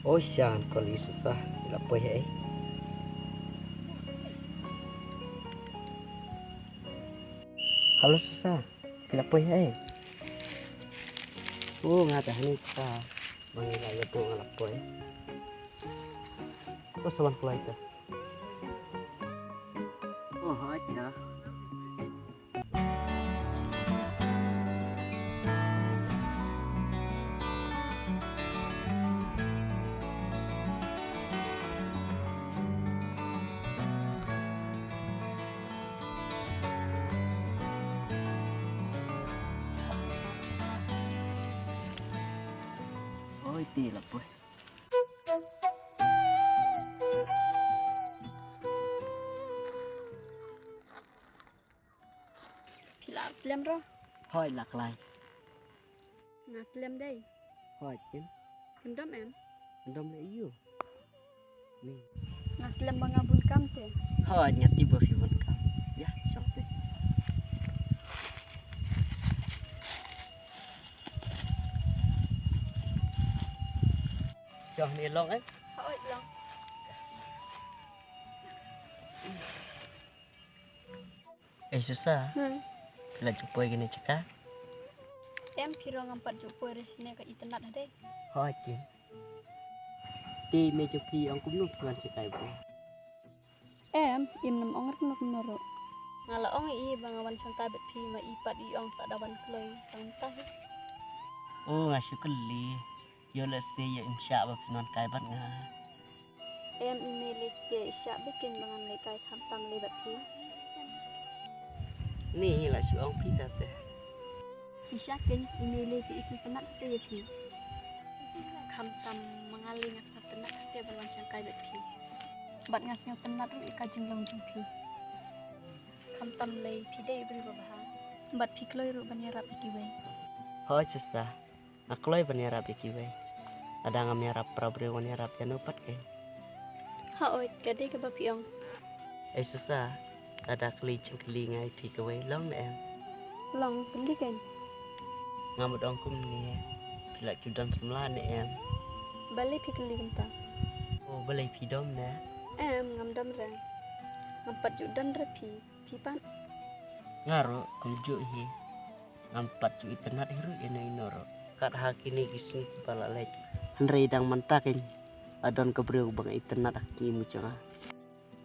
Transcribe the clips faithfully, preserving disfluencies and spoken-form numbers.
O sha, ngan call i Susa, phi la poi haei? Hello Susa, phi la poi haei? O nga te hangne, Susa, ma ngi la ïa buh, nga la poi. O sa wan kloi te. O ha, acha. Oi, te la poi. Phi la slem ro? Hooid, la kloi. Nga slem dei. Hooid, kin. Kin dom em? Kin dom lei ïu. Ni. Nga slem ba nga bun kam te. Hooid, nga tip ba phi bun kam. Ïa, shong te. Shong ne long em? Hooid, long. Ei Susa. Hmm. Phi la ju poi kane jaka? Em, phi ruh ngam pat ju poi re, shane ka itynnad hadei. Hooid kin. Te i mei jong phi ong kumno phi wan shangkai bad nga? Em, im, ngam ong re kumno kumno ruh. Nga la ong ïa i ba nga wan shangkai bad phi, ma i pat i ong sa da wan kloi tang mynta hi. O, nga shu kylli. Ïoh lehse ïa im shah ba phin wan kai bad nga. Em, i mei lei te i shah bha kin ba ngan leit kai khamtam lei bad phi. Ni la shu ong phi ta te. I shah kin, i mei lei te i sngewtynnat te ïa phi. Khamtam ma nga lei nga sngewtynnat te ban wan shangkai bad phi. Bad nga sngewtynnat ruh ïa ka jinglong jong phi. Khamtam lei phi dei i briew ba bha. Bad phi kloi ruh ban ïarap ïa kiwei. Hooid Susa. Nga kloi ban ïarap ïa kiwei. Lada ngam ïarap para briew ngan ïarap ïano pat kein? Hooid, ka dei kaba phi ong. Ei Susa, lada kylli jingkylli nga ïa phi kawei long ne em? Long, kylli kein. Ngam ong kumne, phi la ju don samla ne em? Balei phi kylli kumta? O, balei phi dom ne? Em, ngam dom re. Ngam pat ju don re phi. Phi pat? Nga ruh kumjuh hi. Ngam pat ju itynnat hi ruh ïano ïano ruh. Kat ha kine ki sngi kiba la leit. Hynrei dang mynta kein la don ka briew ba nga itynnat ha ka jingim jong nga.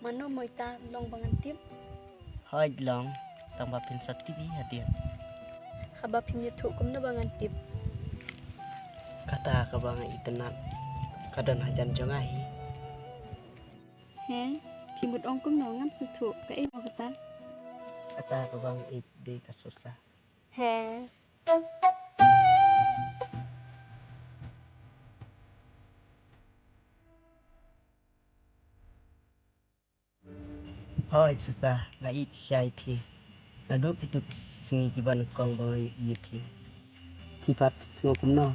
Mano mo ita, long ba ngan tip? Hooid long, tang ba phin sa tip hi hadien. Haba phim ïathuh kumno ba ngan tip? Kata kaba nga itynnat ka don hajan jong nga hi. He, phi mut ong kumno, ngam sngewthuh. Kaei mo kata? Kata kaba nga ïeit dei ka Susa. He. Hooid Susa, nga ïeit shisha ïa phi. Naduh kito ki sngi kiba nyngkong ba nga ïohi ïa phi. Phi pat phi sngew kumno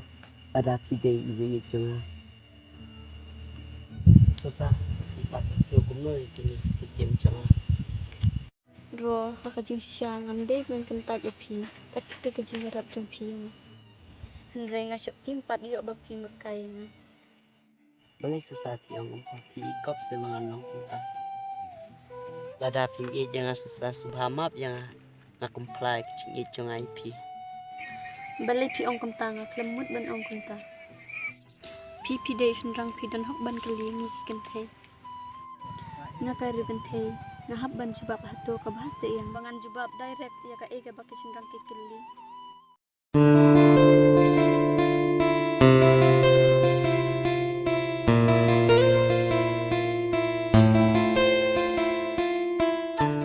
lada phi dei iwei ïeit jong nga? Susa, phi pat phi sngew kumno ïa kine ki ktien jong nga? Ro, ha ka jingshisha ngam dei ban kyntait ïa phi. Kat kata ka jingïarap jong phi ïa nga. Hynrei nga sheptieng pat ïoh ba phi murkai ïa nga. Balei Susa phi ong kumta, phi i kop se ba ngan long kumta? Lada phim ïeit ïa nga Susa, sngewbha map ïa nga. Nga kynphla ïa ka jingïeit jong nga ïa phi. Balei phi ong kumta, nga khlem mut ban ong kumta. Phi phi dei shynrang, phi don hok ban kylli ïa ngi ki kynthei. Nga ka riew kynthei, nga hap ban jubab hato kaba shisha ïa ba ngan jubab direct ïa kaei kaba ki shynrang ki kylli.